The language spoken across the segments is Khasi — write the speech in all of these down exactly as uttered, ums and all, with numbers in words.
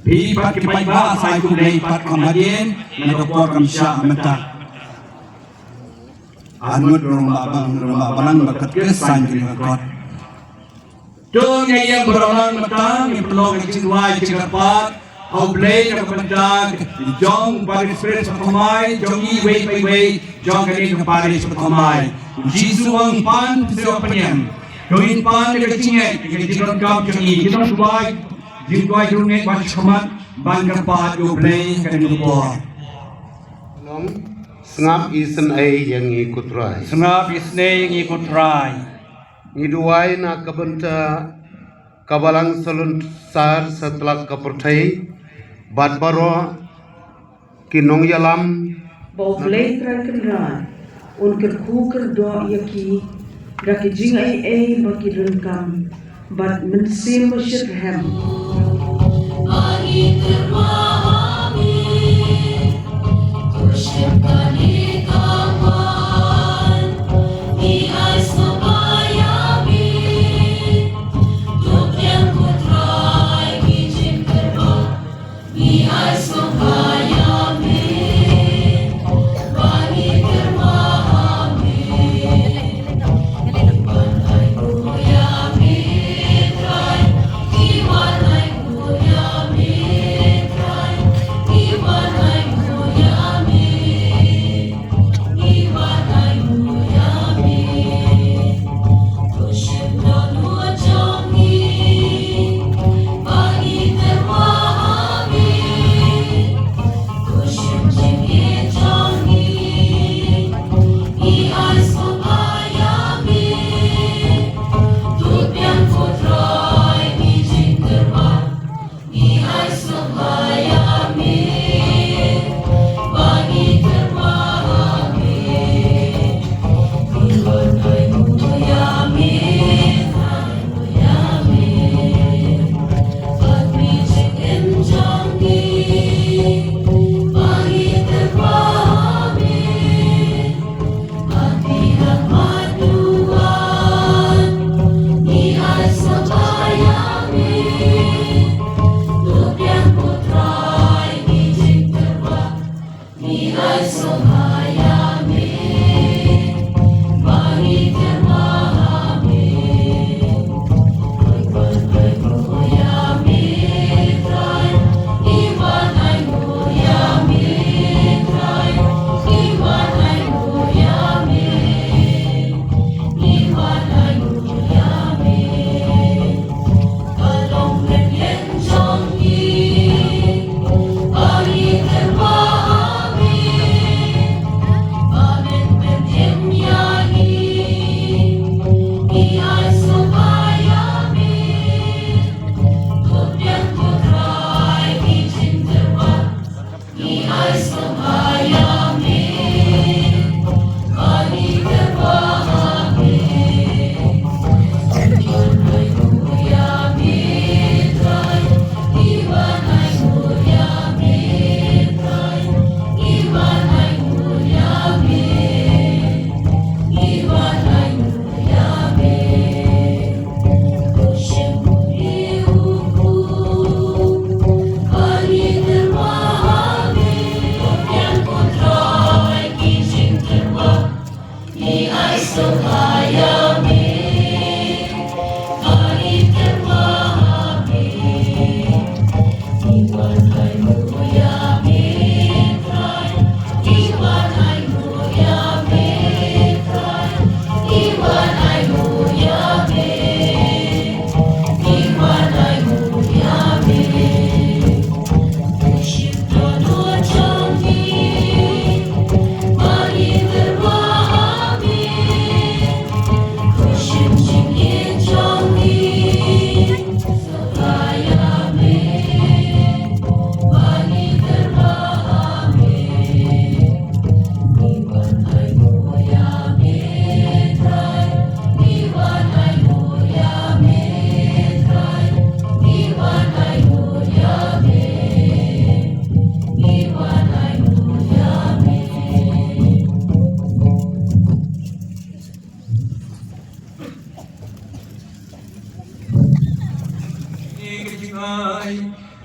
Phi pat ki paidbah, sa ïa U Blei pat kham hadien, na ka por kam shah mynta. Arngut rong ba bang, rong ba bang ba kat ke san ki kot. To ngi ïa baroh lang mynta ngi pynlong ka jingduwai jingkyrpad ha U Blei na ka bynta jong Parish Priest Pathaumai, jong iwei pa iwei jong kane ka Parish Pathaumai. U Jisu u ong pan to shu pynïam. To ngin pan da ka jingngeit, ka jingdonkam jong ngi, jingduwai, jingduwai jingngeit ban shakhmat ban kyrpad ïa U Blei ha kane ka por. Long, sngap isynei ïa ngi ko Trai. Sngap isynei ïa ngi ko Trai. Ngi duwai na ka bynta ka Balang Salonsar satlak ka pyrthei bad baroh ki nongïalam. Ba U Blei Trai Kynrad un kyrkhu kyrdoh ïa ki da ki jingaiei ba ki donkam bad Mynsiem Bashitrhem.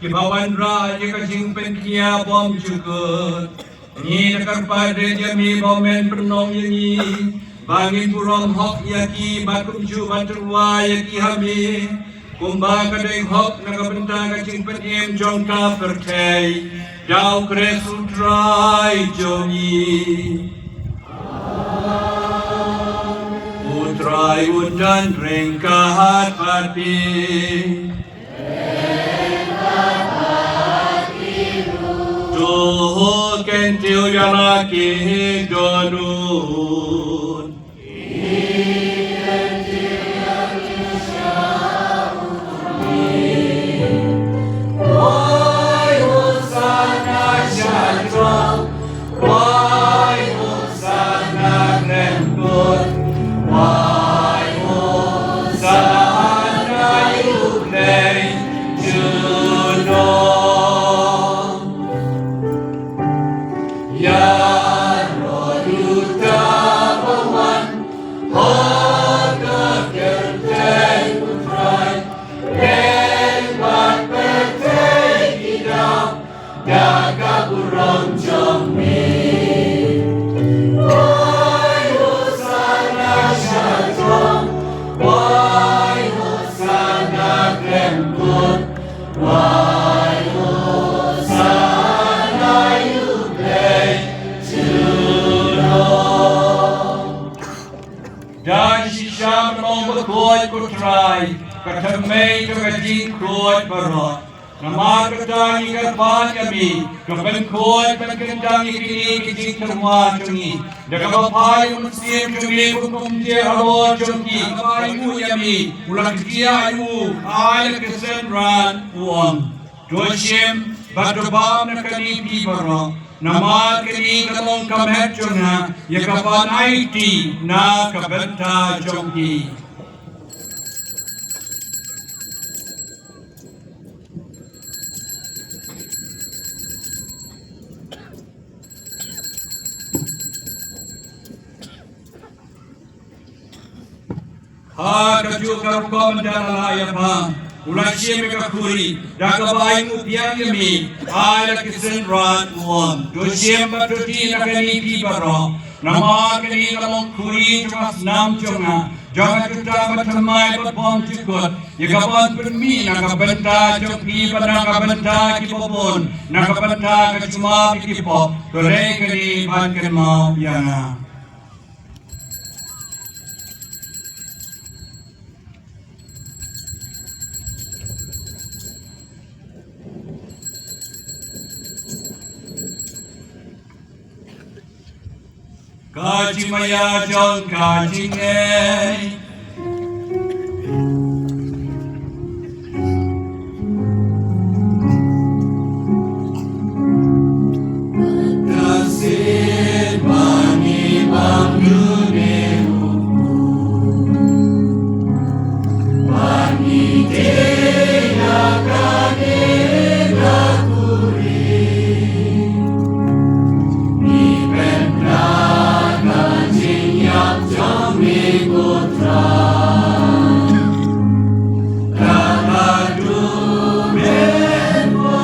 kiba wanrah ïa ka jingpynkhia bymjukut. Ngi da kyrpad ïa me ba men pynlong ïa ngi ba ngin burom hok ïa ki bad kumjuh ban tyrwa ïa ki ha me, kumba ka dei hok na ka bynta ka jingpynim jong ka pyrthei. Da U Khrist U Trai jong ngi. U Trai un don ryngkat bad phi. To kyntiew ïa la ki dohnud. Da ka burom jong me. Wai Hosanna sha jong, wai Hosanna khlem kut, wai Hosanna ïa U Blei jong ngi. Da shisha ban long bakhuid ko Trai, ka thymmei jong ka jingkhuid baroh. Namar kata ngi kyrpad ïa me, to pynkhuid pynkyndang ïa kine ki jingtyrwa jong ngi da kaba phai U Mynsiem jong me kum u jia halor jong ki, kaba ainguh ïa me, u la kjia ïa u, ai la ka synran, u ong: To shim bad to bam na kane phi baroh, namar kane ka long ka met jong nga, ïa kaban aiti na ka bynta jong phi. Ha kajuh ka rukom da la ïa bam, u la shim ïa ka khuri, da kaba ainguh biang ïa me, ai la ka synran, u ong: To shim bad to dih na kane phi baroh, namar kane ka long khuri jong ka snam jong nga, jong ka jutang bathymmai bad bymjukut, ïa kaban pynmih na ka bynta jong phi bad na ka bynta kiba bun, na ka bynta ka jingmap ïa ki pop. To leh kane ban kynmaw ïa nga. Ka jingmaïa jong ka jingngeit. Ka sien ba ngi bam dune u, ba ngi dei na kane ka khuri. Ngi pynbna ka jingïap jong me ko Trai. Ka haduh mynta.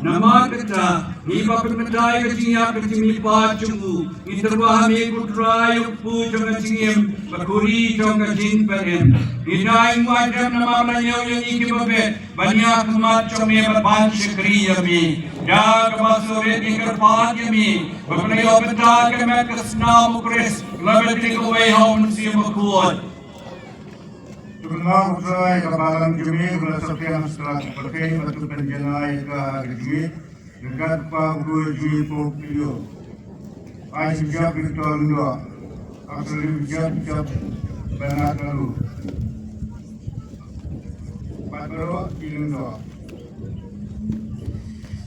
Namar kata, ngi ba pynmynta ïa ka jingïap ka jingmihpat jong u, ngi tyrwa ha me ko Trai, u kpu jong ka jingim, ka khuri jong ka jingpynim. Ngi dei ngi wad dem namar ba la ñiew ïa ngi kiba bit ban ïakhmat jong me bad ban shakri ïa me. Da kaba syrïa ngi kyrpad ïa me ba phin ïoh bynta ka met ka snam u Khrist, la bynta kawei ha U Mynsiem Bakhuid. To kynmaw ko Trai ka balang jong me, ko la saphriang ha sla ki pyrthei, bad to pynjanai ïa ka ha ka jingïeit. Ryngkat u kpa u briew jong ngi Pope Leo. Archbishop Victor Lyngdoh. Auxiliary Bishop, Bishop Bernard Lalu. Bad baroh ki lyngdoh.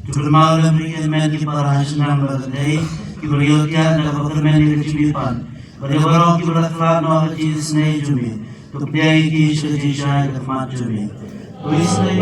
To kynmaw lem ïa ki hynmen ki para ha shnong bad ha kynthei kiba la ïoh thiah na kaba kyrmen ïa ka jingmihpat. Bad ïa baroh kiba la khlad noh ha ka jingisynei jong me. To pdiang ïa ki sha ka jingshai ha khmat jong me. To isynei.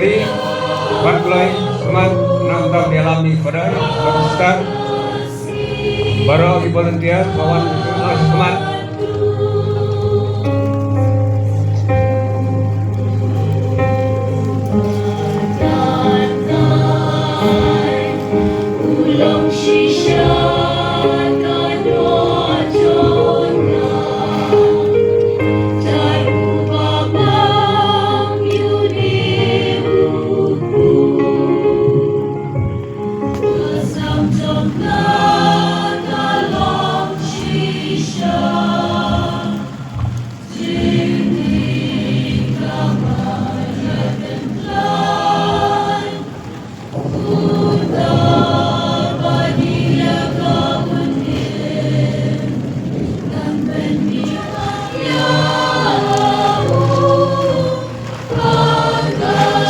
Pat kloi, smat, nang tam ïalam ïa i Father, Father Sister. Baroh ki volunteer, ba wan, smat.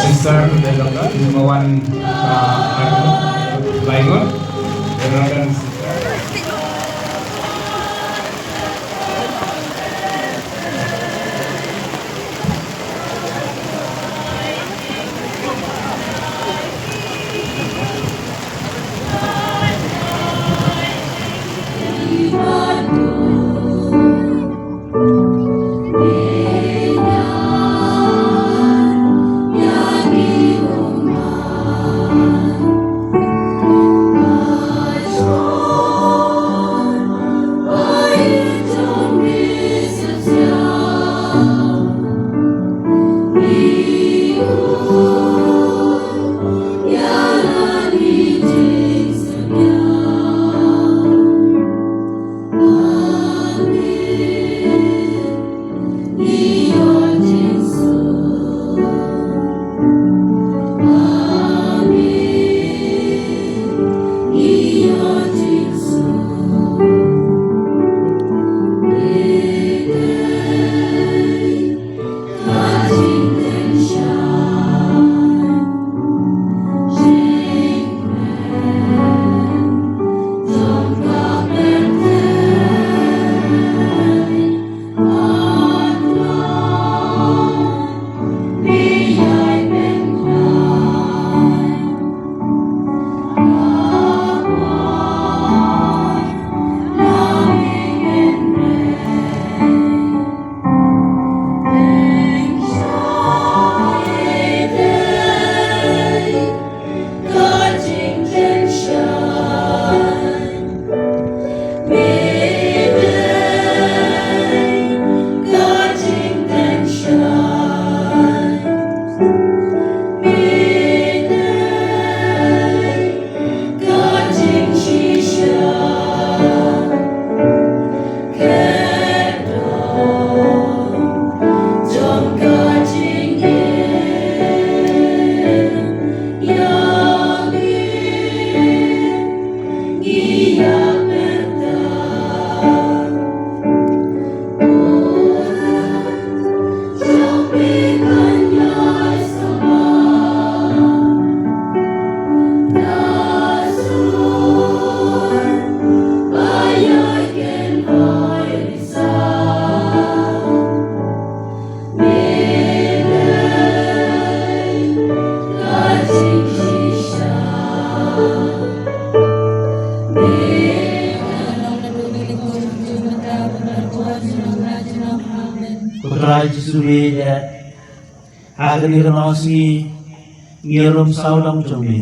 Sister Belonga, Mawan, uh, Laingon, Reverend Sister. Ko Trai Jisu, ïeit, ha kane ka nongsngi ngi ïalum sawdong jong me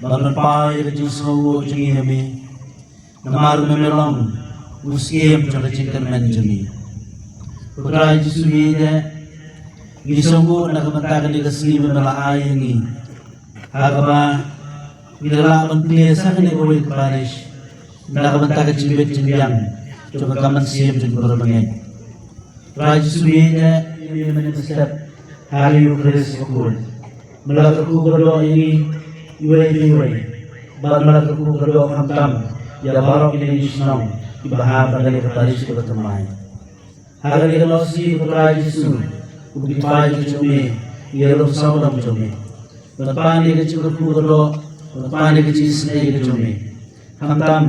ban pynpaw ïa ka jingsngewnguh jong ngi ïa me. Namar me me long u syiem jong ka jingkyrmen jong ngi. Ko Trai Jisu, ïeit, ngi sngewnguh na ka bynta kane ka sngi me me la ai ïa ngi, ha kaba ngi la lah ban plie sa kane kawei ka parish na ka bynta ka jingbit jingbiang jong ka kam mynsiem jong ki para bangeit. Trai Jisu, ïeit, ïa me me mynstep ha ka Eukharist bakhuid, me la kyrkhu kyrdoh ïa ngi iwei pa iwei, bad me la kyrkhu kyrdoh khamtam ïa baroh kine ki shnong kiba hap ha kane ka parish kaba thymmai. Ha kane ka nongsngi, ko Trai Jisu, kum ki paid ka jong me, ngi ïalum sawdong jong me ban pan ïa ka jingkyrkhu kyrdoh, ban pan ïa ka jingisynei ka jong me. Khamtam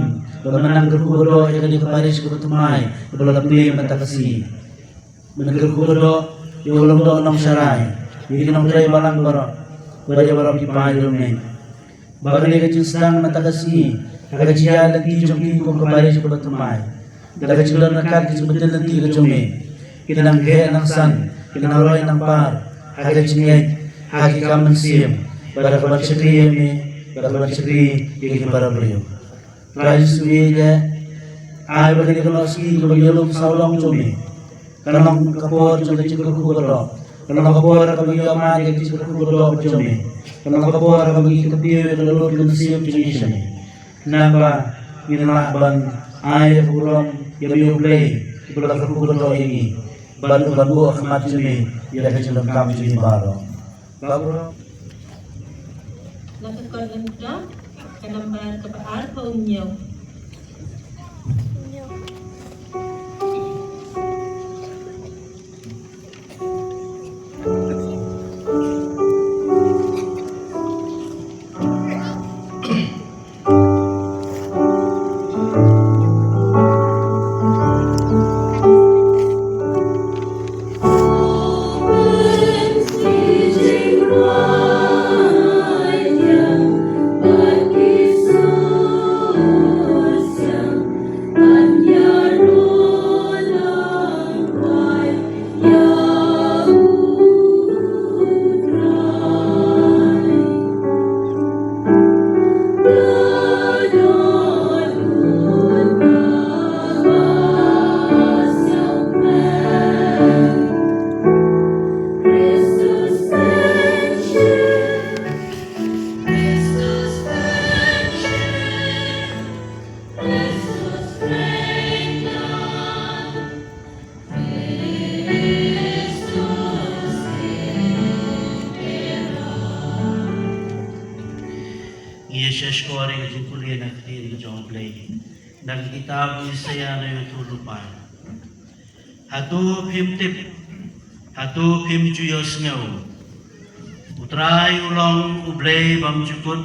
ba men nang kyrkhu kyrdoh ïa kane ka parish kaba thymmai kaba la plie mynta ka sngi. Men kyrkhu kyrdoh ïa u Lyngdoh Nongsharai, ïa ki nongtrei balang baroh bad ïa baroh ki paidbah jong me. Ba kane ka jingsdang mynta ka sngi, ha ka jingïaid lynti jong ki kum ka parish kaba thymmai, da ka jingdon ryngkat ka jingbtin lynti ka jong me, kin nang khet nang san, kin nang roi nang par ha ka jingngeit, ha ki kam mynsiem, bad ha ka ban shakri ïa me, bad ha ka ban shakri ïa ki para briew. Trai Jisu, ïa ai ba kane ka long ka sngi kaba ïalum saw long jong me. Kan long ka por jong ka jingkyrkhu ka doh. Kan long ka por kaba ïoh ma ka jingkyrkhu ka doh jong me. Kan long ka por kaba ngi kyntiew ïa ka lut ka mynsiem jong ngi sha me. Naba ngin lah ban ai ïa ka burom ïa me U Blei uba la kyrkhu ka doh ïa ngi, ban ban buh ha khmat jong me ïa ka jingdonkam jong ngi baroh. Baroh. Na ka kot lyngdoh, ka nambar kaba ar ba u hynñiew. Ngi ïa shahshkor ïa ka jingkylli na ka ktien ka jong U Blei na ka kitab u Isaïah na ïa u lypa. Hato phim tip? Hato phim ju ïohsngew? U Trai u long U Blei bymjukut,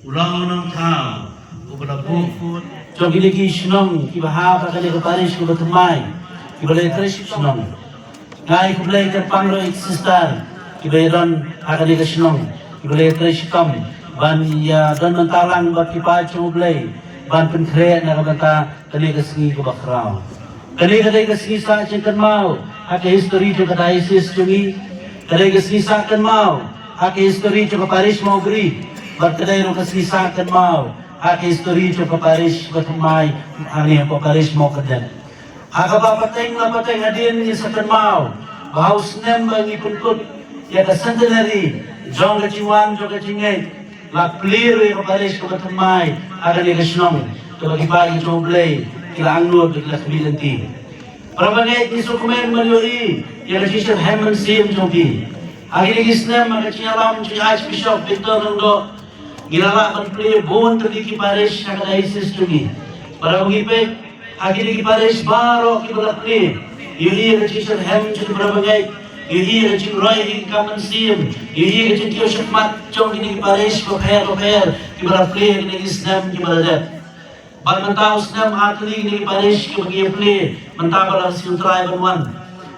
u long u nongthaw uba la buh kut jong kine ki shnong kiba hap ha kane ka parish kaba thymmai, kiba la ïatrei shipshnong. Nga ai khublei kyrpang ruh ïa ki sister kiba ïadon ha kane ka shnong, kiba la ïatrei shitom ban ïadon bynta lang bad ki paid jong U Blei ban pynkhreh na ka bynta kane ka sngi kaba khraw. Kane ka dei ka sngi sah jingkynmaw ha ka history jong ka diocese jong ngi. Ka dei ka sngi sah kynmaw ha ka history jong ka parish Mawbri. Bad ka dei ruh ka sngi sah kynmaw ha ka history jong ka parish ba thymmai, hangne ka parish Mawkyndet. Ha kaba pateng la pateng hadien ngi sa kynmaw ba ha u snem ba ngi pynkut ïa ka centenary jong ka jingwan jong ka jingngeit, la plie ruh ïa ka parish kaba thymmai ha kane ka shnong, kaba ki paid ki jong U Blei ki la angnud, ki la khmih lynti. Para bangeit, ngi sngewkmen ban ïohi ïa ka jingshitrhem mynsiem jong phi. Ha kine ki snem, ha ka jingïalam jong u Archbishop Victor Lyngdoh, ngi la lah ban plie bun tylli ki parish ha ka diocese jong ngi. Para bangeit, ha kine ki parish baroh kiba la plie, ïohi ïa ka jingshitrhem jong ki para bangeit, ïohi ïa ka jingroi ïa ki kam mynsiem, ïohi ïa ka jingkiew shakhmat jong kine ki parish bapher bapher kiba la plie ha kine ki snem kiba la dep. Bad mynta u snem ar tylli kine ki parish kiba ngi ïa plie mynta ba la siew trai ban wan.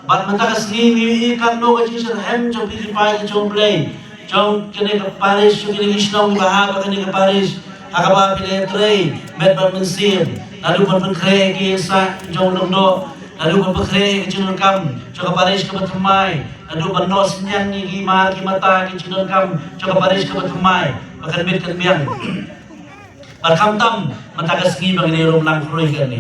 Bad mynta ka sngi ngi ïohi katno ka jingshitrhem jong phi ki paid ki jong U Blei, jong kane ka parish, jong kine ki shnong kiba hap ha kane ka parish, ha kaba phi la ïatrei met bad mynsiem, naduh ban pynkhreh ïa ki ïing sah jong u Lyngdoh, naduh ban pynkhreh ïa ka jingdonkam jong ka parish kaba thymmai, naduh ban noh synñiang ïa ki mar ki mata ki jingdonkam jong ka parish kaba thymmai ba kan bit kan biang. Bad khamtam mynta ka sngi ba ngin ïalum lang khrui kane,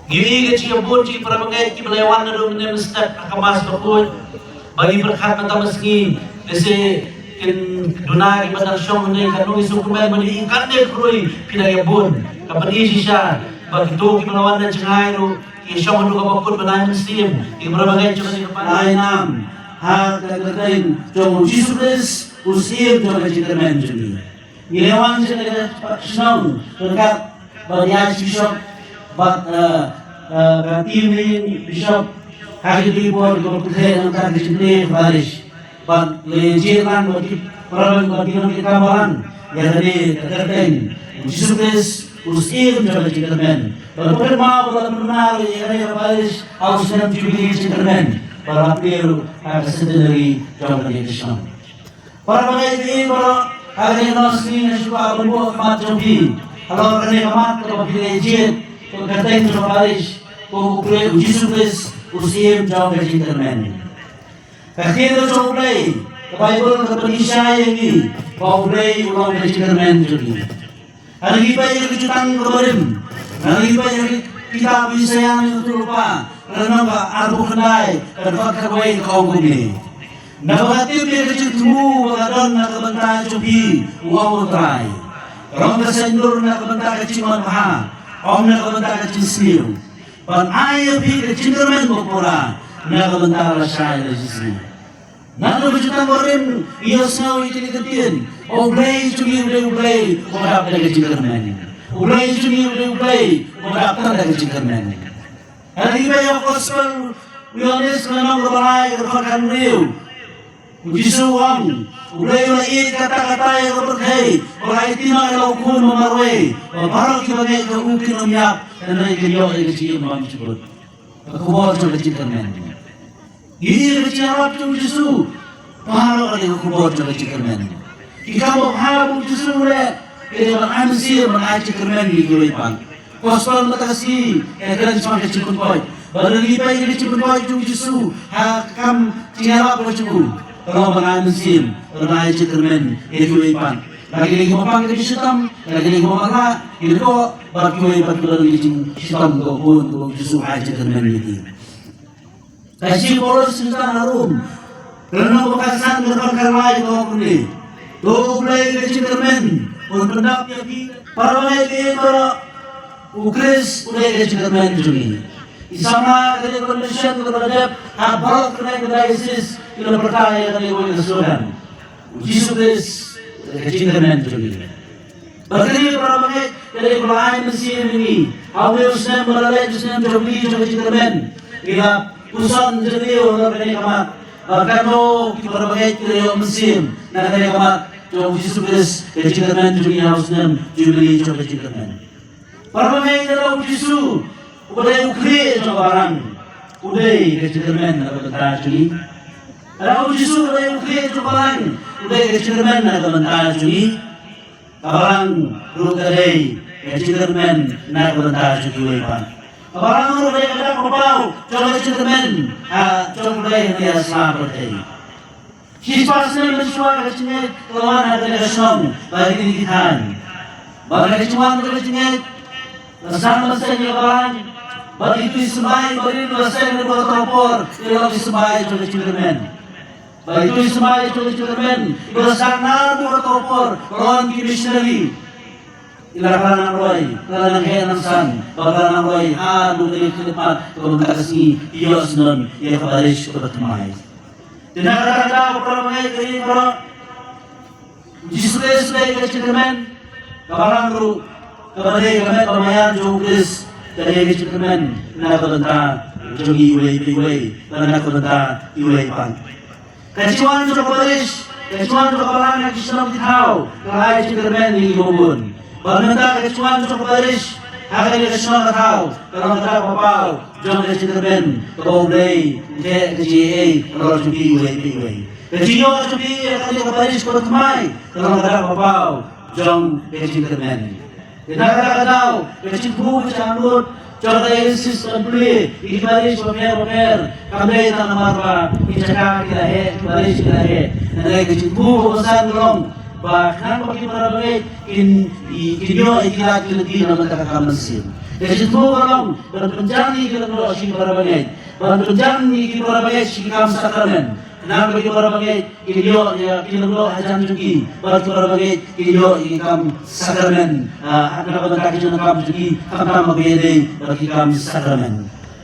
ngi ïohi ka jingïabud jong ki para bangeit kiba la wan naduh mynne mynstep ha ka Mass bakhuid. Ba ngi pyrkhat mynta ka sngi, lehse kin duna kiba dang shong hangne, katno ngi sngewkmen ba ngi ïohi kane khrui phi dang ïabud. Ka pyni shisha ba kito kiba la wan na jngai ruh ki shong haduh kaba kut bnai mynsiem, ki para bangeit jong kane ka Bainam, ha ka kyrteng jong u Jisu Khrist, u Syiem jong ka jingkyrmen jong ngi. Ngi la wan sha kane ka shnong ryngkat bad u Archbishop bad, eh, eh, ka team ni Bishop ha kine ki por kiba pynthei nangta ka jingplie parish. Bad la jied lang bad ki para bangeit bad ki nongtrei balang ïa kane ka kyrteng u Jisu Khrist, u Syiem jong ka jingkyrmen. Bad la pynkynmaw bad la pynbna ïa kane ka parish ha u snem Jubili jingkyrmen. para pyrshah ha ka centenary jong kane ka shnong. Para bangeit, para ha kane ka sngi nga shu kwah ban buh khmat jong phi halor kane ka mat kaba phi la jied kum ka kyrteng jong ka parish, kum U Khrist, U Jisu Khrist u Syiem jong ka jingkyrmen. Ka ktien ka jong U Blei, ka Baibl ka pynshai ïa ngi ba U Blei u long ka jingkyrmen jong ngi. Ngi peit ïa ka jutang kaba rim, ngi peit ïa ka kitab u Isaïah, ngi tu rupa, ka lynnong ka arphew khyndai, ka dkhot kawei ka ong kumne: Naba nga tip ïa ka jingthmu ba ka don na ka bynta jong phi, u ong U Trai. Ka long ka saiñdur na ka bynta ka jingman bha, ym na ka bynta ka jingsniew. Ban ai ïa phi ka jingkyrmen ba pura na ka bynta lashai lashisngi. Naduh ka jutang barim ïohsngew ïa kine ki ktien, U Blei jong ngi u dei U Blei uba dap da ka jingkyrmen. U Blei jong ngi u dei U Blei uba dap tang da ka jingkyrmen. Hynrei ïa ka gospel u Ïoannis ka lynnong kaba lai ka dkhot khathynriew. U Jisu u ong, U Blei u la ïeit katta katta ïa ka pyrthei, ba u la aiti noh ïa la u khun ba marwei, ba baroh kiba ngeit ha u kin ym ïap, hynrei kin ïoh ïa ka jingim bymjukut. Ka khubor jong ka jingkyrmen. Ngi ïohi ka jingïarap jong u Jisu, baroh ka dei ka khubor jong ka jingkyrmen. Ki kam ba bha ba u Jisu u leh, ka dei ban ai mynsiem, ban ai jingkyrmen ïa kiwei pat. Gospel mynta ka sngi ka kren shaphang ka jingpynkoit. Ba ngi peit ïa ka jingpynkoit jong u Jisu ha ka kam jingïarap ka jong u, ka long ban ai mynsiem, ban ai jingkyrmen ïa kiwei pat. La ki dei kiba pang ka jingshitom, la ki dei kiba mareh, ki dei ko, bad kiwei pat kiba don ka jingshitom kaba bun kaba u Jisu u ai jingkyrmen ïa ki. Ka shithi Paulus sha ki nong Rom, ka lynnong ba khatsan, ka dkhot khatlai, ka ong kumne: To U Blei ka jingkyrmen un pyndap ïa phi. Para bangeit, para, U Khrist u dei ka jingkyrmen jong ngi. Ki samla ka dei ka convention kaba la dep ha baroh kane ka diocese, ki la pyrta ïa kane ka slogan: U Jisu Khrist u dei ka jingkyrmen jong ngi. Bad kane, para bangeit, ka dei kaba ai mynsiem ïa ngi. Ha une u snem ba la leit, u snem Jubili jong ka jingkyrmen, ngi la puson jingkyrmen halor kane ka mat. Bad katno ki para bangeit ki la ïoh mynsiem na kane ka mat jong u Jisu Khrist, ka jingkyrmen jong ngi ha u snem Jubili jong ka jingkyrmen. Para bangeit, lada u Jisu uba dei u khlieh jong ka balang u dei ka jingkyrmen na ka bynta jong ngi. Lada u Jisu uba dei u khlieh jong ka balang u dei ka jingkyrmen na ka bynta jong ngi, ka balang ruh ka dei ka jingkyrmen na ka bynta jong kiwei pat. Ka balang ruh ka dei ka dak ka paw jong ka jingkyrmen, ha, jong U Blei ha kane ka sla pyrthei. Shispah snem mynshuwa ka jingngeit ka la wan ha kane ka shnong bad ha kine ki thaiñ. Bad ha ka jingwan ka jingngeit, la sdang ban seng ïa ka balang. Bad kito ki symbai barit la seng naduh kato ka por, ki long ki symbai jong ka jingkyrmen. Bad kito ki symbai jong ka jingkyrmen, ki la sdang naduh kato ka por, la wan ki missionary. Ki la khlad nang roi, ki la nang heh nang san, bad ki la nang roi haduh kane ka khyllipmat kaba mynta ka sngi ki ïoh snoh ïa ka parish kaba thymmai. Te na kata ka daw, para bangeit, para, u Jisu Khrist u dei ka jingkyrmen, ka balang ruh kaba dei ka met bad ka maïan jong u Khrist ka dei ka jingkyrmen na ka bynta jong ngi iwei pa iwei, bad na ka bynta iwei pat. Ka jingwan jong ka parish, ka jingwan jong ka balang ha ki shnong ki thaw, ka la ai jingkyrmen ïa ngi bun. Bad mynta ka jingwan jong ka parish ha kane ka shnong ka thaw, ka long ka dak ka paw jong ka jingkyrmen kaba U Blei u theh ka jingaiei halor jong phi iwei pa iwei. Ka jingïoh jong phi ha kane ka parish kaba thymmai, ka long ka dak ka paw jong ka jingkyrmen. Te na kata ka daw, ka jingthmu ka jingangnud jong ka diocese kan plie ïa ki parish bapher bapher, kam dei tang namar ba ki jaka ki la heh, ki parish ki la heh. Hynrei ka jingthmu kaba san ka long ba khnang ba ki para bangeit kin, kin ïoh ïa ki lad ki lynti na ka bynta ka kam mynsiem. Ka jingthmu ka long ban pynjan ïa ki lyngdoh sha ki para bangeit, ban pynjan ïa ki para bangeit sha ki kam sakramen. Khnang ba ki para bangeit kin ïoh ïa ki lyngdoh hajan jong ki, bad ki para bangeit kin ïoh ïa ki kam sakramen, ah, ha ka bynta ki jingkam jong ki, khamtam ba ïadei bad ki kam sakramen.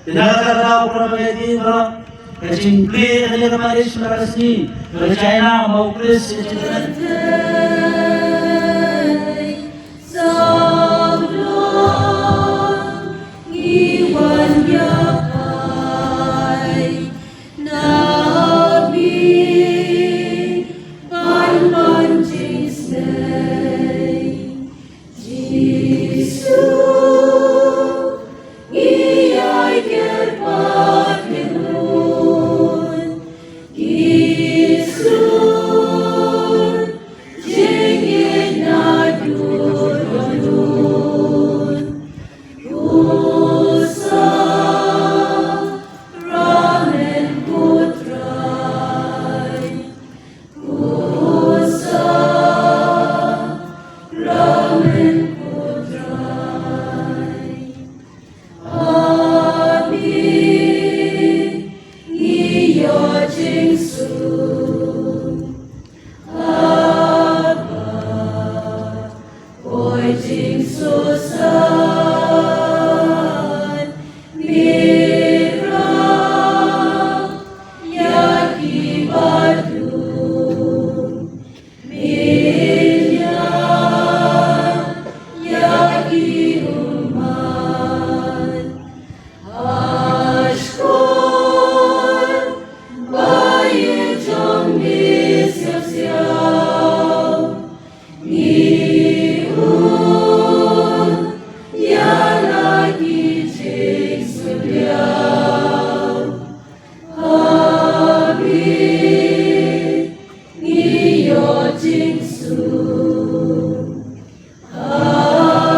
Te na kata ka daw, para bangeit, para, ka jingplie ka dei ka parish mynta ka sngi, ka China ma u Khrist ka jingkyrmen.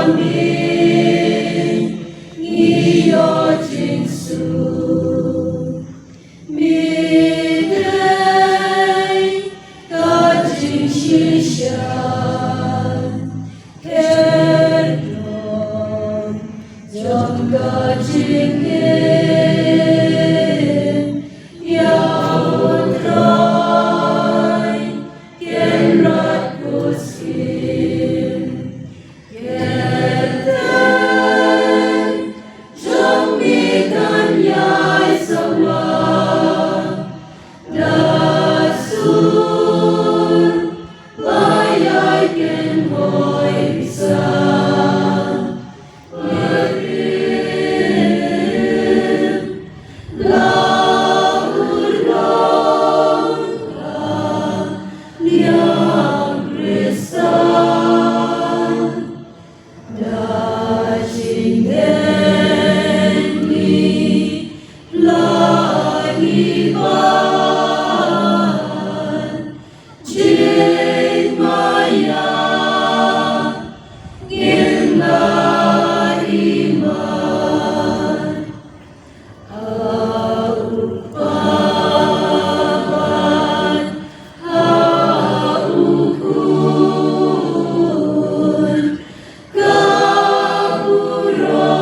Amen. Ngi ïoh jingsuk. Mi dei ka jingshisha. Kyrduh jong ka jingim ïa U Trai. Kynrad kusih. Kyrteng jong mi kan ïai sawa. Da sur ba ïai kynhoi sa. Jingmaïa ngin la iman. Ha u Kpa bad ha u Khun ka burom.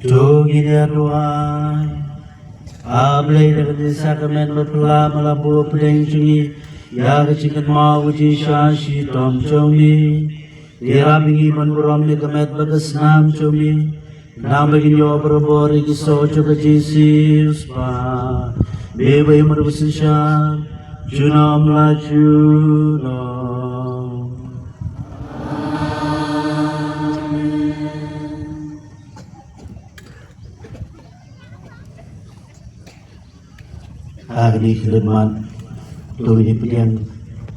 To ngin ïa duwai. A Blei, da kane ka sakramen bapla me la buh pdeng jong ngi ïa ka jingkynmaw ka jingshisha shitom jong me. Ïarap ïa ngi ban burom ïa ka met bad ka snam jong me, khnang ba ngin ïoh barabor ïa ki soh jong ka jingsiewspah. Me ba im ha ka synshar junom la junom. Ha kane ka khlieh mat to ngin pdiang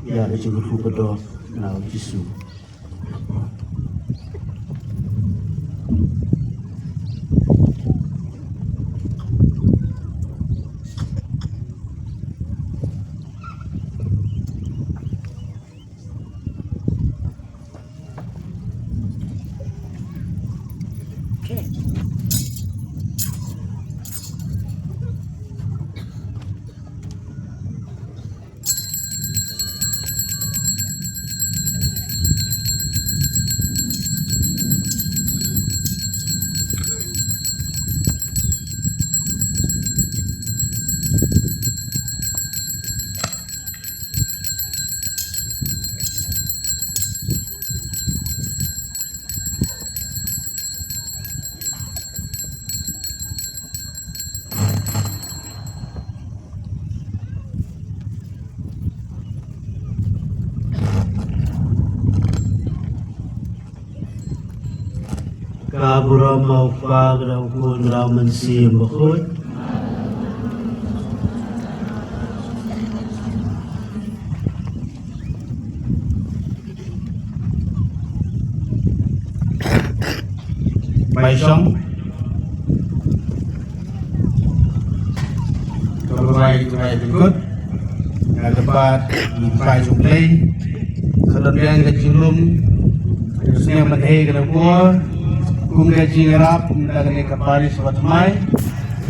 ïa ka jingkyrkhu ka doh na U Jisu. Ka burom ha U Kpa, ha U Khun, ha U Mynsiem Bakhuid. Bai shong. Ka bai, ka bai pynkut. Nga kyrpad ïa ki paid jong U Blei. Sa don biang ka jinglum. Ka sniang ban hei ka na por. Kum ka jingïarap mynta kane ka parish ba thymmai.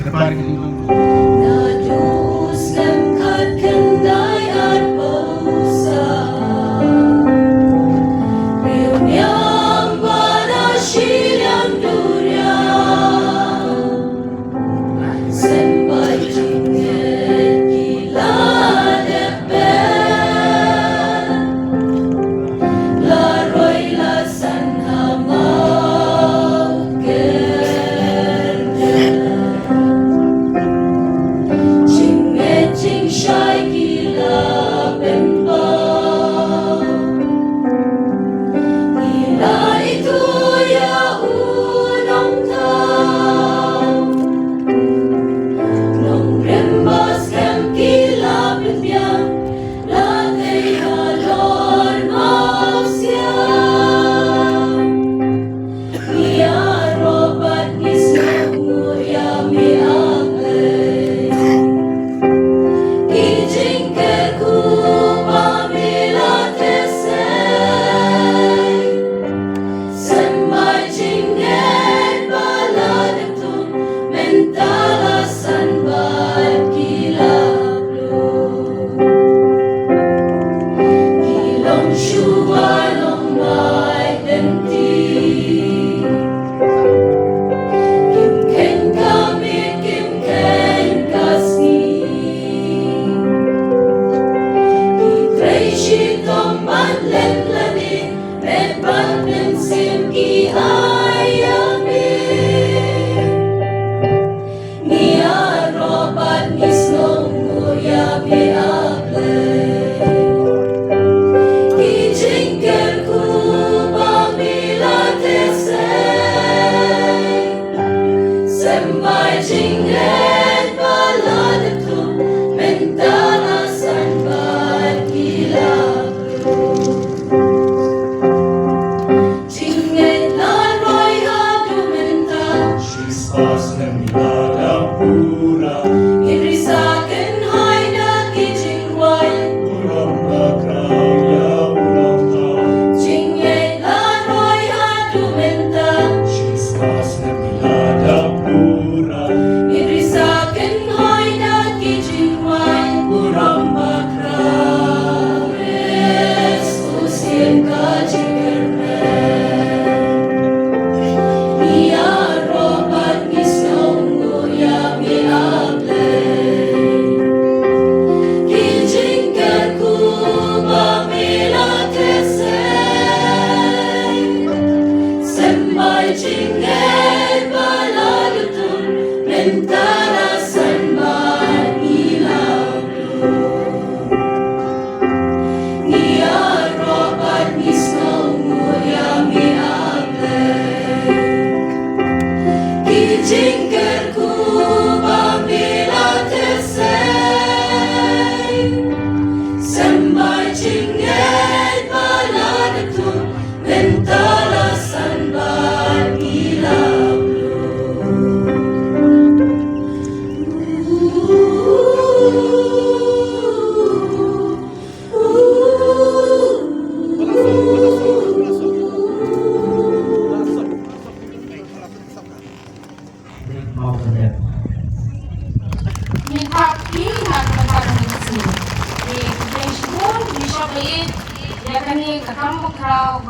Ka parish. Naduh u snem khatkhyndai arphew saw, briew niam ba na shiliang duriaw. Sembai jingngeit ki la dep ben, la roi la san ha maw.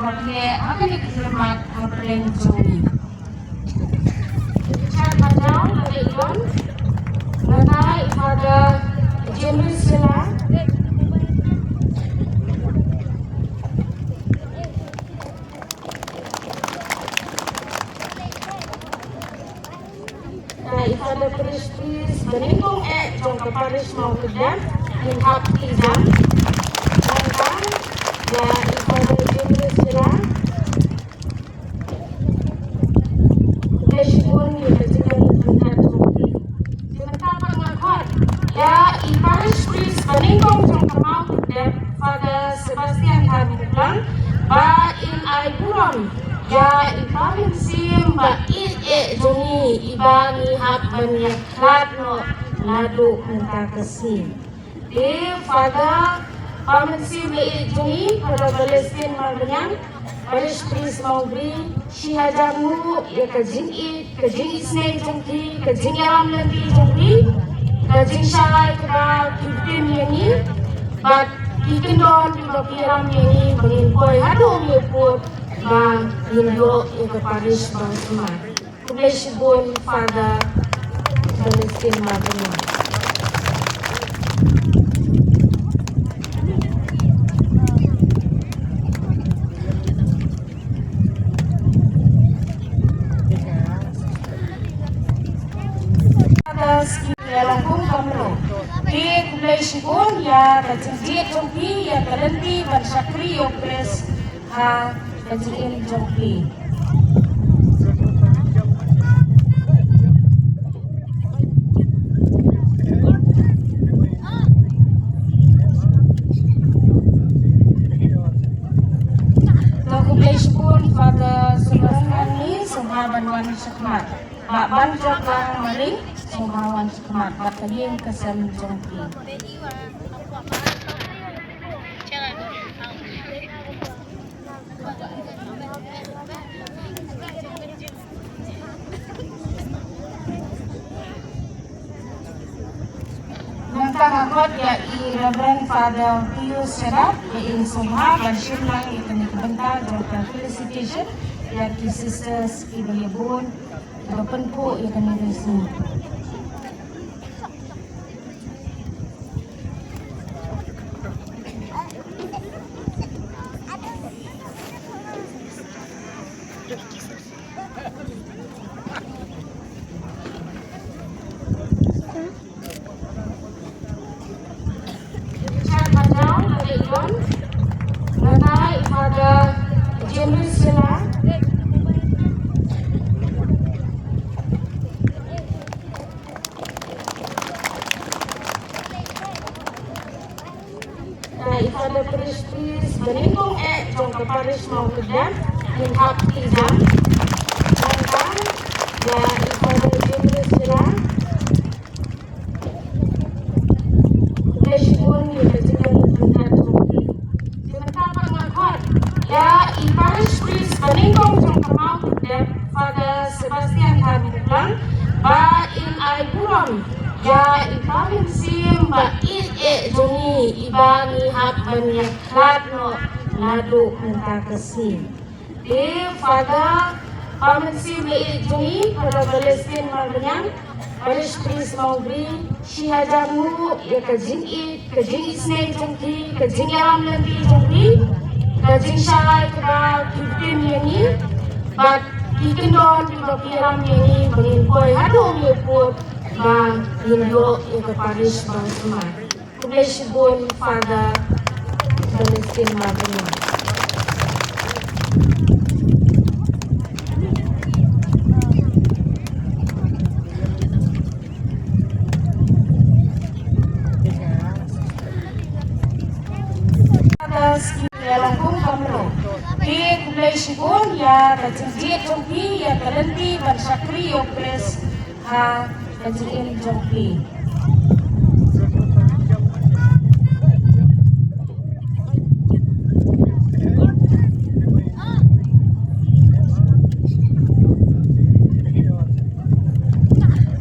Ba phi leh ha kane ka jingkhidmat ha pdeng jong ngi. Chat ba down, ba leh don. Nangta i Father James Sila. Da i Father Parish Priest ba nyngkong eh jong ka Parish Mawkdem, ngin hap ïa i jam. Nangta da i Father James Sila. Khublei shibun ïa ka jingïalam ryngkat jong phi. Te mynta pat nga khot ïa i Parish Priest ba nyngkong jong ka Mawkdem, Father Sebastian Tharmuklang, ba in ai burom ïa i Pa Mynsiem ba ïeit eh jong ngi, i ba ngi hap ban ïakhlad noh naduh mynta ka sngi. Te Father, Pa Mynsiem ba ïeit jong ngi, Father Balestin Marbaniang, Parish Priest Mawbri, shi hajar nguh ïa ka jingïeit, ka jingisynei jong phi, ka jingïalam lynti jong phi, ka jingshai kaba phi pynïaid ïa ngi, bad ki kyndon kiba phi ïalam ïa ngi, ba ngin poi haduh ïa u pud, ba ngin ïoh ïa ka parish ba sumar. Khublei shibun Father Balestin Marbaniang. Father Skim ïa la kum kamro. Te khublei shibun ïa ka jingjied jong phi ïa ka lynti ban shakri ïa u Khrist ha ka jingim jong phi. To khublei shibun Father Subrahmani, sngewbha ban wan shakhmat. Ba ban jop lang mari, sngewbha wan shakhmat bad ka ïing ka sem jong phi. Nangta nga khot ïa i Reverend Father Pius Sera, ïa i sngewbha ban shim lang ïa kane ka bynta jong ka felicitation ïa ki sisters kiba ïa bun kiba pynphuh ïa kane ka sngi. Chat ba down, ba leh don. Nangta i Father James Sila. Da i Father Parish Priest ba nyngkong eh jong ka Parish Mawkdem, ngin hap ïa i jam. Nangta da i Father James Sila. Khublei shibun ïa ka jingïalam ryngkat jong phi. Te mynta pat nga khot ïa i Parish Priest ba nyngkong jong ka Mawkdem, Father Sebastian Tharmuklang, ba in ai burom ïa i Pa Mynsiem ba ïeit eh jong ngi, i ba ngi hap ban ïakhlad noh naduh mynta ka sngi. Te Father, Pa Mynsiem ba ïeit jong ngi, Father Balestin Marbaniang, Parish Priest Mawbri, shi hajar nguh ïa ka jingïeit, ka jingisynei jong phi, ka jingïalam lynti jong phi, ka jingshai kaba phi pynïaid ïa ngi, bad ki kyndon kiba phi ïalam ïa ngi, ba ngin poi haduh ïa u pud, ba ngin ïoh ïa ka parish ba sumar. Khublei shibun Father Balestin Marbaniang. Father Skim ïa la kum kamro. Te khublei shibun ïa ka jingjied jong phi ïa ka lynti ban shakri ïa u Khrist ha ka jingim jong phi.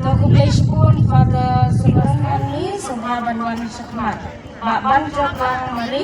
To khublei shibun Father Subrahmani, sngewbha ban wan shakhmat. Ba ban jop lang mari,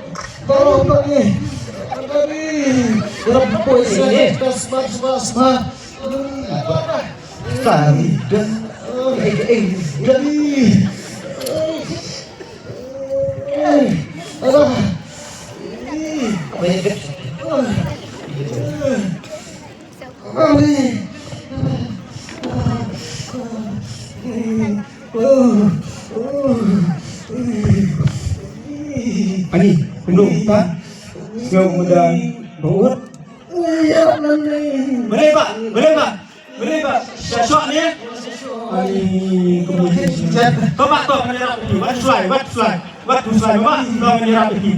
Tolong, Pak, ni. Pak, ni. Ram poi sini. Sma, sma, sma. Tari dan. Eh, eh, dan. Eh, alah. Apa yang dekat? Ani, kumno ta? Sngewbha ba ut. Balei ba? Balei ba? Balei ba? Sha shoh ne? Ani, kumno? Ba to, ngan ïarap ïa phi. Wat shuwa, wat shuwa. Wat shuwa, ba to, ngan ïarap ïa phi.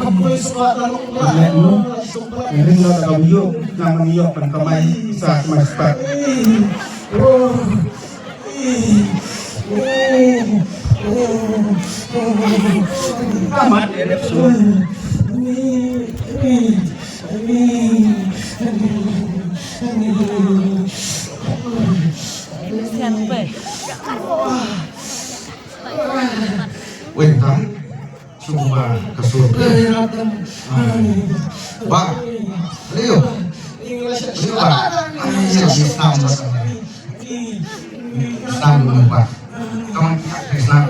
Leh no, ring la ka video, nang video pan kamai sa kamai spat. Amat, eh, nafsu. Weh, ha? Cuma kasur. Ba. Leo. Leo ba. Ai, ya, Islam. Islam ba. Tong Islam.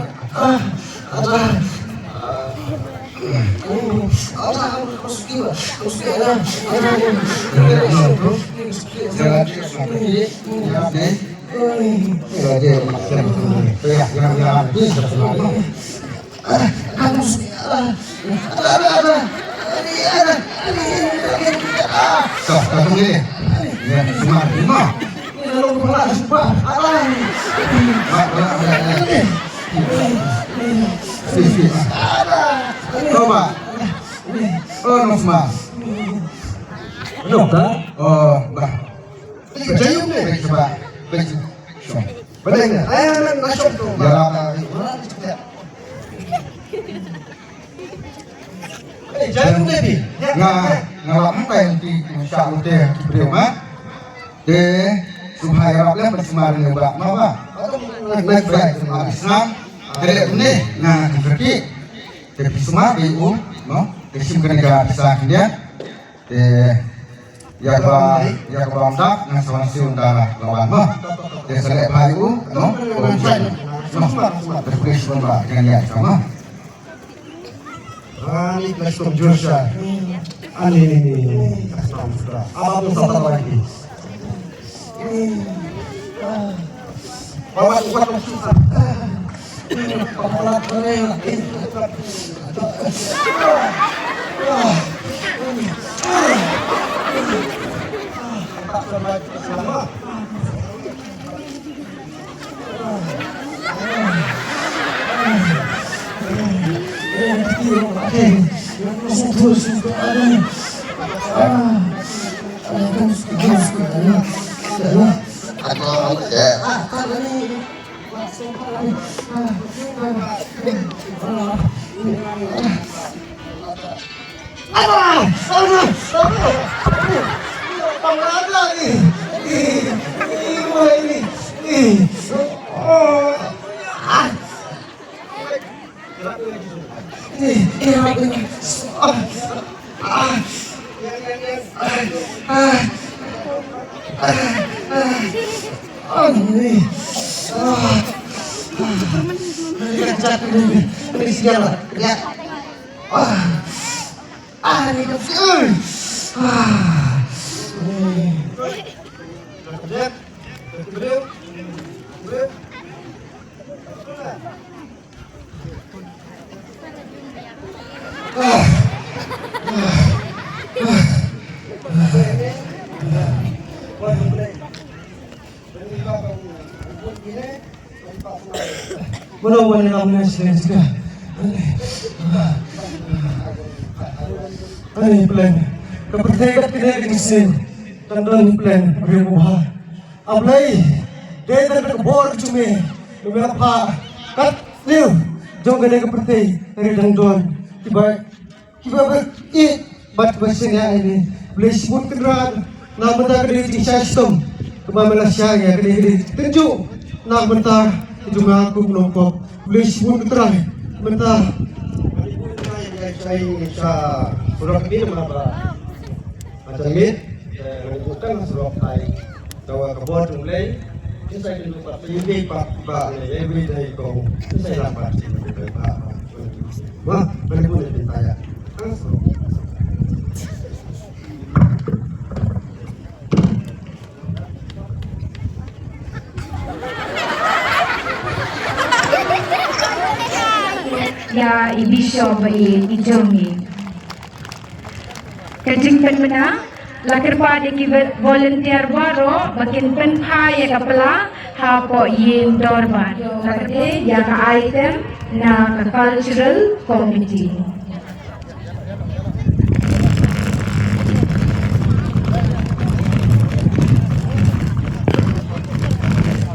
Ya, ya, ya. Coba. Oh, no, Mas. Dokter? Oh, bah. Jayum ne, coba. Baik. Baik. Ayo, nak masuk tu. Ya, lah. Eh, Jayum ne, bi. Nga, nga lap muka yang ti, ti sha mute, ti briew ma. Te, subhai rap lem, sumar ne ba, ma ba. Nak baik, sumar Islam. Te, ne, nga, ti kerti. Te, sumar, bi u, no. Te, sim kena ga, sa, dia. Te, ïa kaba, ïa kaba ym dap, ngan sa wan siew ynda la wan mo. Te sa leh phai u, no? No. Te pris pun ba, kan ïa ka mo. Ani ka skum jur sha. Ani ni ni. Aba pun sa ta lagi. Mano wan ïa nga shisha. Ani plan. Ka pyrthei kat kane ka shisien. Kan don plan briew ba bha. A Blei, dei da ka bor jong me, me la phah kat leo jong kane ka pyrthei, ka dang don kiba, kiba ba ïeit bad kiba shaniah ïa me. Blei shibun kynrad na ka bynta ka dei jingshai shitom kaba me la shai ïa ka dei, ka dei tynjuh na ka bynta ka jong nga kum u nongpop. Blei shibun kynrad mynta. Shai sha surok kane ma ba. Macam ni, eh, bukan surok ai. Tawa ka bor jong Blei, insai kin lupa, insai pa, pa, every day ko, insai lambat, insai pa, pa. Wah, boleh, boleh, pinta ya. Ïa i bishop ba i, i jong i. Ka jingpynbna, la kyrpad ïa ki volunteer baroh ba kin pynphai ïa ka pla hapoh ïing dorbar. Ka dei ïa ka item na ka cultural committee.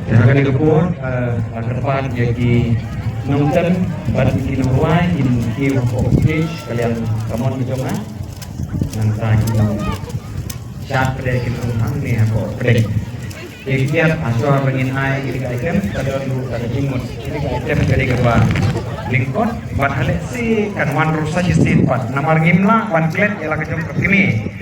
Ïa kane ka por, eh, la kyrpad ïa ki Nongtem bad ki nongrwai kin kiew hapoh stage ka liang kamon ka jong nga. Nangta ki nongshad pdeng kin ong hangne hapoh pdeng. Te kiad, hashwa ba ngin ai kine ki item, ka don ruh kata ka jingmut. Kine ki item ka dei kaba lyngkot bad ha lehse kan wan ruh sa shisien pat namar ngim lah ban klet ïa la ka jong ka kmie.